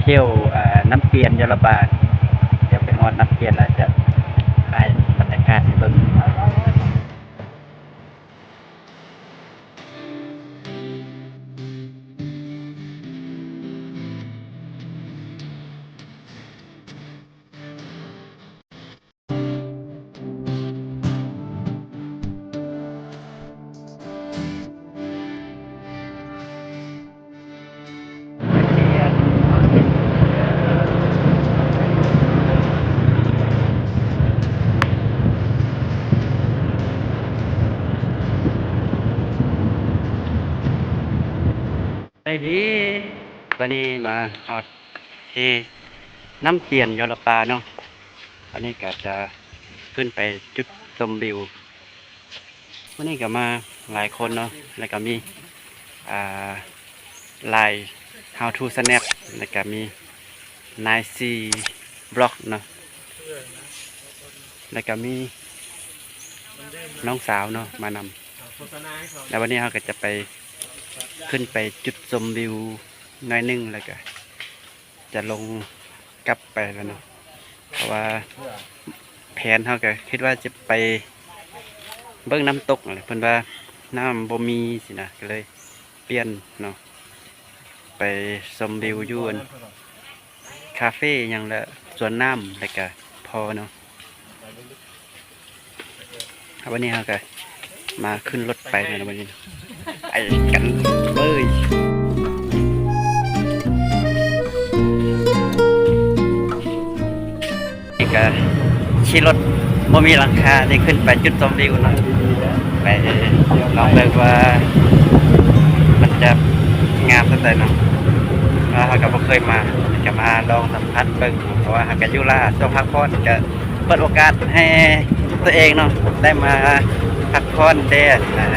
ທ່ຽວ ເອີ ນ້ຳກຽນຢໍລະບາ ດຽວໄປຮອດນ້ຳກຽນແລ້ວຈະຖ່າຍບັນຍາກາດໃຫ້ເບິ່ງ. ໄດ້ດີ ຕອນນີ້ມາຮອດທີ່ນ້ຳກຽນຢໍລະບາເນາະ. ອັນນີ້ກໍຈະຂຶ້ນໄປຈຸດຊົມວິວ. ມື້ນີ້ກໍມາຫຼາຍຄົນເນາະ ແລ້ວກໍມີ ອ່າ ລາຍ How to Snap ແລ້ວກໍມີ Nine C Vlog ເນາະ ແລ້ວກໍມີນ້ອງສາວເນາະມານຳ. ແລ້ວວັນນີ້ເຮົາກໍຈະໄປ ຂຶ້ນໄປຈຸດຊົມວິວໜ້ອຍໜຶ່ງ ແລ້ວກໍຈະລົງກັບໄປແລ້ວເນາະ ເພາະວ່າແຜນເຮົາກໍຄິດວ່າຈະໄປເບິ່ງນ້ຳຕົກ ເພິ່ນວ່ານ້ຳບໍ່ມີຊີ້ນະ ກໍເລີຍປ່ຽນເນາະ ໄປຊົມວິວຢູ່ອັນ ຄາເຟຫຍັງ ແລະ ສວນນ້ຳ ແລ້ວກະພໍເນາະ. ວັນນີ້ເຮົາກະມາຂຶ້ນລົດໄປແລ້ວ ວັນນີ້ໄປກັນເລີຍ. ນີ້ກະຂີ່ລົດບໍ່ມີຫຼັງຄາ ນີ້ຂຶ້ນໄປຈຸດຊົມວິວເນາະ ໄປລອງເບິ່ງວ່າມັນຈະງາມສ່ຳໃດເນາະ ເພາະວ່າເຮົາກະບໍ່ເຄີຍມາ ກະມາລອງສຳຜັດເບິ່ງ ເພາະວ່າເຮົາກະຢູ່ລາວ ຊ່ວງພັກຜ່ອນກະເປີດໂອກາດໃຫ້ຕົວເອງເນາະ ໄດ້ມາພັກຜ່ອນແດ່ນະ.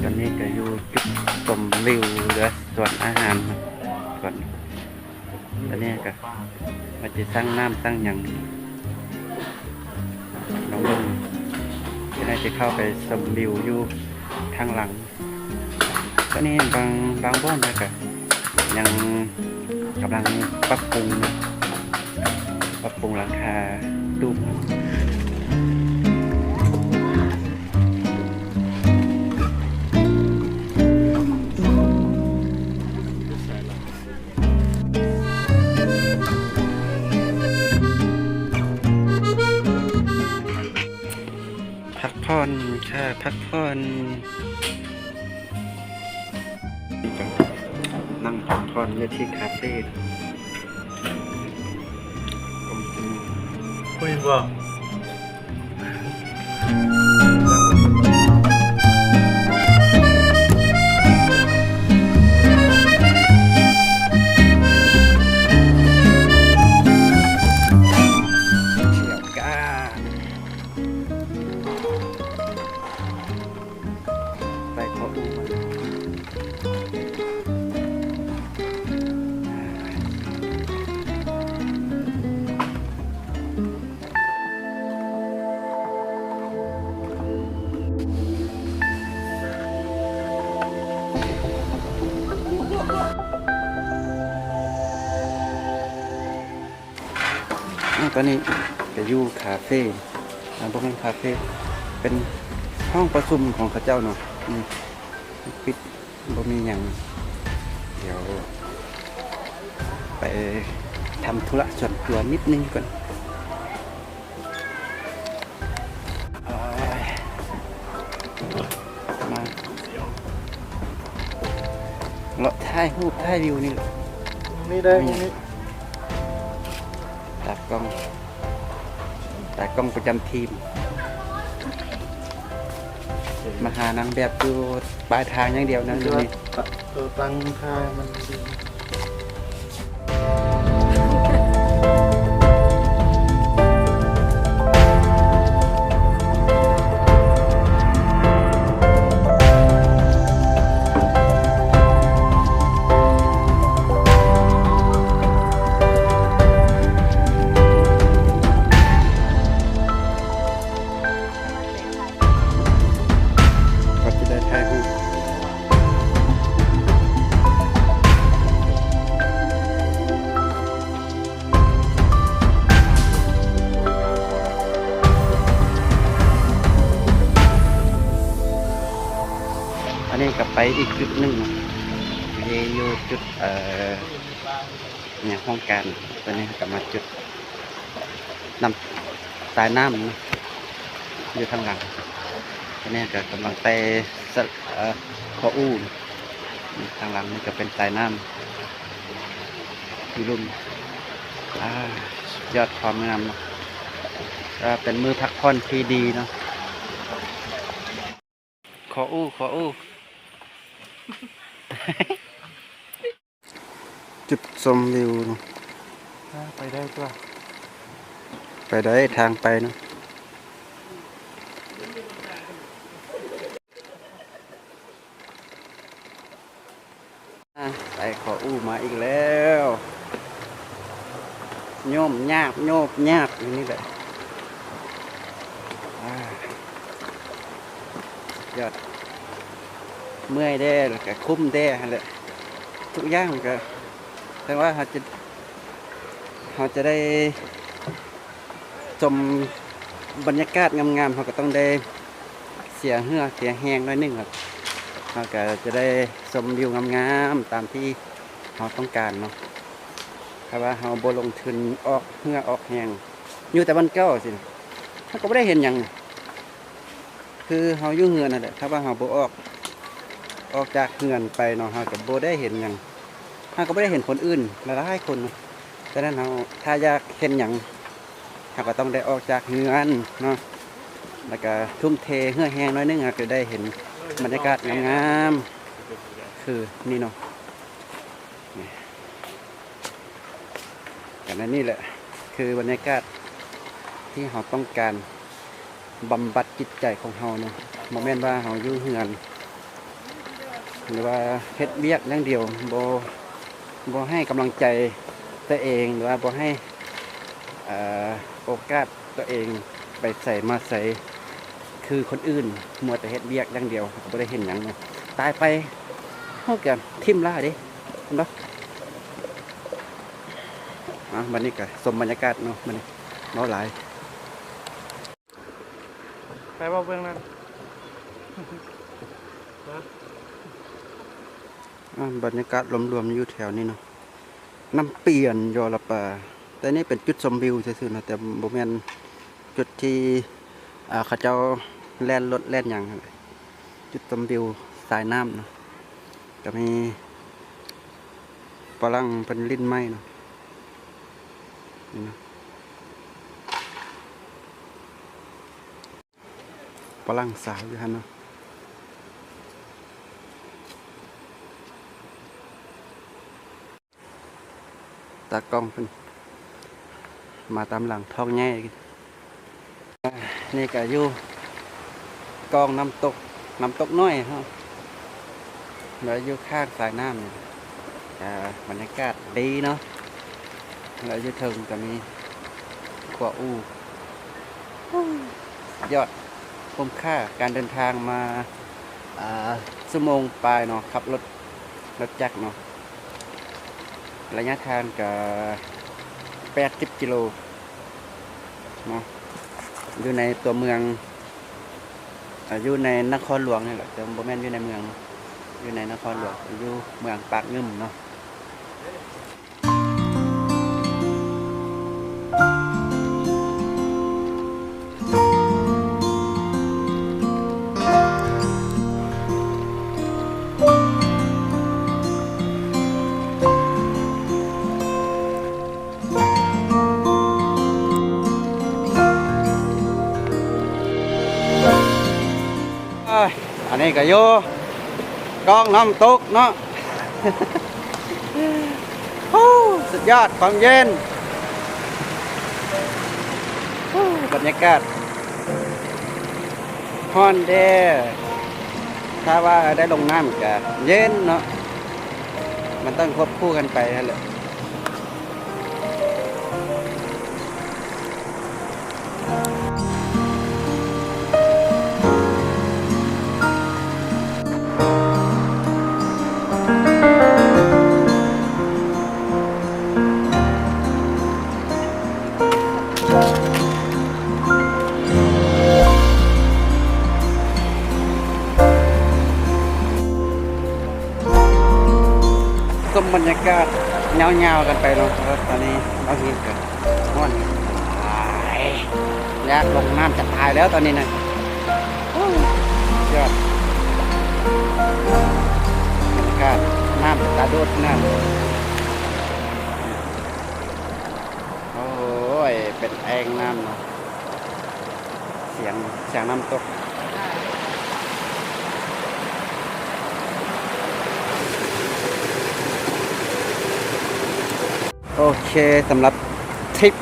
ຕອນນີ້ກໍຢູ່ຈຸດຊົມວິວເຮືອສວນອາຫານກ່ອນ. ຕອນນີ້ກໍວ່າຊິສັ່ງນ້ຳສັ່ງຫຍັງ ລອງເບິ່ງ ຈະໄດ້ຊິເຂົ້າໄປຊົມວິວຢູ່ທາງຫຼັງ. ຕອນນີ້ບາງ ບາງບ່ອນເພິ່ນກະຍັງກຳລັງປັບປຸງ ປັບປຸງຫຼັງຄາຕູບ. ພັກຜ່ອນຄ່າ ພັກຜ່ອນ. ນີ້ກໍນັ່ງພັກຜ່ອນຢູ່ທີ່ຄາເຟ. ຄຸຍບໍ່? ອາ ຕອນນີ້ກໍຢູ່ຄາເຟ ອາ ບໍ່ແມ່ນຄາເຟ ເປັນຫ້ອງປະຊຸມຂອງເຂົາເຈົ້າເນາະ. ອືມ ປິດ ບໍ່ມີຫຍັງ ດຽວໄປທຳທຸລະສ່ວນຕົວນິດໜຶ່ງກ່ອນ. ມາເລາະຖ່າຍຮູບຖ່າຍວິວນີ້ແຫຼະ. ນີ້ໄດ້ ນີ້ ຕາກ້ອງ ຕາກ້ອງປະຈຳທີມ ມາຫານາງແບບຢູ່ປາຍທາງຢ່າງດຽວນະ. ນີ້ ເອີ ຕັ້ງທ່າມັນດີ. ກັບໄປອີກຈຸດໜຶ່ງເນາະ ຢູ່ຈຸດ ເອີ ຫຍັງ ຫ້ອງການ. ຕອນນີ້ເຮົາກໍມາຈຸດນ້ຳ ສາຍນ້ຳເນາະ ຢູ່ທາງຫຼັງ. ຕອນນີ້ກໍກຳລັງໄຕ່ສະ ເອີ ຂໍອູ້. ທາງຫຼັງນີ້ກໍເປັນສາຍນ້ຳ ຢູ່ລຸ່ມ. ອາ ສຸດຍອດຄວາມງາມເນາະ ກໍເປັນມື້ພັກຜ່ອນທີ່ດີເນາະ. ຂໍອູ້ ຂໍອູ້ ຈຸດຊົມວິວເນາະ. ໄປໄດ້ຕົວະ ໄປໄດ້ ທາງໄປເນາະ. ອາ ໄປຂໍອູ້ມາອີກແລ້ວ. ໂຍມຍາບໂຍມຍາບຢູ່ນີ້ແຫຼະ. ອາ ຍອດ ເມື່ອຍແດ່ ແລ້ວກະຄຸ້ມແດ່ຫັ້ນແຫຼະ. ທຸກຢ່າງມັນກະ ແຕ່ວ່າເຮົາຈະ ເຮົາຈະໄດ້ ຊົມບັນຍາກາດງາມໆ ເຮົາກໍຕ້ອງໄດ້ເສຍເຫື່ອເສຍແຮງໜ້ອຍໜຶ່ງ. ເຮົາກໍຈະໄດ້ຊົມວິວງາມໆ ຕາມທີ່ເຮົາຕ້ອງການເນາະ. ຖ້າວ່າເຮົາບໍ່ລົງທຶນອອກເຫື່ອອອກແຮງ ຢູ່ແຕ່ບ່ອນເກົ່າຊີ້ນະ ເຮົາກໍບໍ່ໄດ້ເຫັນຫຍັງ. ຄືເຮົາຢູ່ເຮືອນຫັ້ນແຫຼະ ຖ້າວ່າເຮົາບໍ່ອອກ ອອກຈາກເຮືອນໄປເນາະ ເຮົາກໍບໍ່ໄດ້ເຫັນຫຍັງ. ເຮົາກໍບໍ່ໄດ້ເຫັນຄົນອື່ນຫຼາຍໆຄົນເນາະ. ສະນັ້ນເຮົາ ຖ້າຢາກເຫັນຫຍັງ ເຮົາກໍຕ້ອງໄດ້ອອກຈາກເຮືອນເນາະ ແລ້ວກໍທຸ່ມເທເຫື່ອແຮງໜ້ອຍໜຶ່ງ ເຮົາກໍໄດ້ເຫັນບັນຍາກາດງາມໆ ຄືນີ້ເນາະ. ນີ້ ກໍນັ້ນນີ້ແຫຼະ ຄືບັນຍາກາດທີ່ເຮົາຕ້ອງການ ບຳບັດຈິດໃຈຂອງເຮົາເນາະ. ບໍ່ແມ່ນວ່າເຮົາຢູ່ເຮືອນ ຫຼືວ່າເຮັດວຽກຢ່າງດຽວ ບໍ່ ບໍ່ໃຫ້ກຳລັງໃຈຕົວເອງ ຫຼືວ່າບໍ່ໃຫ້ ເອີ ໂອກາດຕົວເອງໄປໃສມາໃສ ຄືຄົນອື່ນ ມັວແຕ່ເຮັດວຽກຢ່າງດຽວ ກໍບໍ່ໄດ້ເຫັນຫຍັງເນາະ. ຕາຍໄປ ເຮົາກໍຖິ້ມລ້າເດ້ ເຫັນບໍ່? ອ່ະ ບັດນີ້ກໍຊົມບັນຍາກາດເນາະ ບັດນີ້ເວົ້າຫຼາຍ. ໄປບໍ່ເບື້ອງນັ້ນ ອ່າ ບັນຍາກາດລວມໆຢູ່ແຖວນີ້ເນາະ ນ້ຳປຽນ ຢໍລະປາ. ແຕ່ນີ້ເປັນຈຸດຊົມວິວຊື່ໆເນາະ ແຕ່ບໍ່ແມ່ນຈຸດທີ່ ອ່າ ເຂົາເຈົ້າແລ່ນລົດແລ່ນຫຍັງ. ຈຸດຊົມວິວສາຍນ້ຳເນາະ ກໍມີຝຣັ່ງເພິ່ນຫຼິ້ນໄມ້ເນາະ ນີ້ເນາະ. ຝຣັ່ງສາວຢູ່ຫັ້ນເນາະ. ຕາກ້ອງເພິ່ນມາຕາມຫຼັງທ້ອງໃຫຍ່. ນີ້ກະຢູ່ກ້ອງນ້ຳຕົກ ນ້ຳຕົກນ້ອຍເນາະ ແລ້ວຢູ່ຂ້າງສາຍນ້ຳນີ້ ກະບັນຍາກາດດີເນາະ. ແລ້ວຢູ່ເທິງກະມີຂົວອູ່. ຍອດ ຄຸ້ມຄ່າການເດີນທາງມາ ອ່າ ຊົ່ວໂມງປາຍເນາະ ຂັບລົດ ລົດຈັກເນາະ. ໄລຍະທາງກະແປດສິບກິໂລເນາະ ຢູ່ໃນຕົວເມືອງ ອ່າ ຢູ່ໃນນະຄອນຫຼວງນີ້ແຫຼະ ແຕ່ບໍ່ແມ່ນຢູ່ໃນເມືອງ ຢູ່ໃນນະຄອນຫຼວງ ຢູ່ເມືອງປາກງື່ມເນາະ. ອັນນີ້ກໍຢູ່ກ້ອງນ້ຳຕົກເນາະ. ໂອ້ ສຸດຍອດຄວາມເຢັນ. ໂອ້ ບັນຍາກາດຮ້ອນແດ່. ຖ້າວ່າໄດ້ລົງນ້ຳກະເຢັນເນາະ. ມັນຕ້ອງຄວບຄູ່ກັນໄປຫັ້ນແຫຼະ. ອ່າ ກະຍາວໆກັນໄປເນາະ. ແລ້ວຕອນນີ້ເຮົາເຮັດກັນຮ້ອນຫຼາຍ ຢາກລົງນ້ຳຈະຕາຍແລ້ວຕອນນີ້ນະ. ໂອ້ຍ ຍອດ ບັນຍາກາດນ້ຳເປັນຕາໂດດຂະໜາດ. ໂອ້ຍ ເປັນແອ່ງນ້ຳເນາະ. ສຽງ ສຽງນ້ຳຕົກ. ໂອເຄ ສຳລັບທຣິບ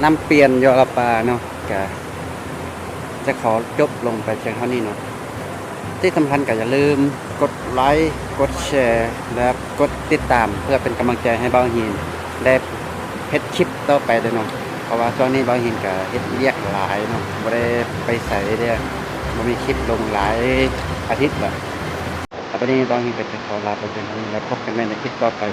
ນ້ຳປ່ຽນຢໍລະປາເນາະ ກະຈະຂໍຈົບລົງໄປພຽງເທົ່ານີ້ເນາະ. ທີ່ສຳຄັນກໍຢ່າລືມກົດໄລ ກົດແຊ ແລະ ກົດຕິດຕາມ ເພື່ອເປັນກຳລັງໃຈໃຫ້ບ່າວຫີນ ແລະ ເຮັດຄລິບຕໍ່ໄປເດີເນາະ. ເພາະວ່າຊ່ວງນີ້ບ່າວຫີນກະເຮັດວຽກຫຼາຍເນາະ ບໍ່ໄດ້ໄປໃສເດີ ບໍ່ມີຄລິບລົງຫຼາຍອາທິດລະ. ແລ້ວບັດນີ້ບ່າວຫີນກະຈະຂໍລາໄປພຽງເທົ່ານີ້ ແລ້ວພົບກັນໃໝ່ໃນຄລິບຕໍ່ໄປ.